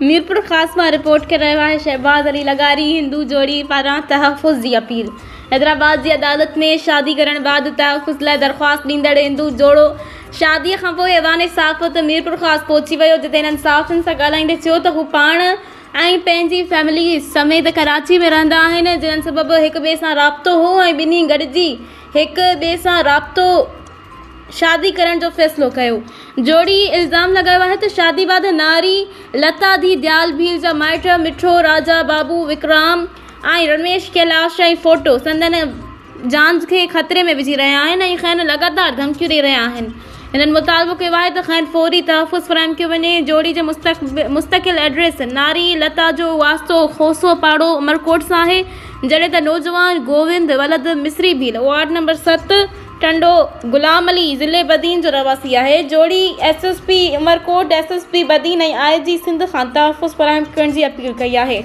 ميرپورخاص مان رپورٽ ڪري رهيو آهي شهباز علي لغاري هندو جوڙي پاران تحفظ جي اپيل حيدرآباد جي عدالت ۾ شادي ڪرڻ بعد تحفظ لاء درخواست ڏيندڙ هندو جوڙو شادي کانپوء ايوان صحافت ميرپورخاص پهچي ويو جتي هنن صحافين سان ڳالهائيندي چيو ته هو پاڻ ۽ پنهنجي فيملي سميت ڪراچي ۾ رهندا آهن جنهن سبب هڪ ٻئي سان رابطو هو ۽ ٻنهي گڏجي هڪ ٻئي سان رابطو شادي ڪرڻ جو فيصلو ڪيو. جوڙي الزام لڳايو آهي ته شادي بعد ناري لتا ڌي ديال ڀيل جا مائٽ مٺو راجا بابو وڪرام ۽ رميش ڪيلاش ۽ فوٽو سندن جان کي خطري ۾ وجهي رهيا آهن ۽ کين لڳاتار ڌمڪيون ڏئي رهيا آهن. هنن مطالبو ڪيو آهي ته کين فوري تحفظ فراهم ڪيو وڃي. جوڙي جي مستقل ايڊريس ناري لتا جو واسطو کوسو پاڙو عمرڪوٽ سان آهي جڏهن ته نوجوان گووند ولد مصري ڀيل وارڊ نمبر ست ٽنڊو غلام علي ضلعي بدين جو رهواسي آهي. جوڙي S S P Umerkot, S S P Badin ۽ I G Sindh کان تحفظ فراهم ڪرڻ جي اپيل ڪئي آهي.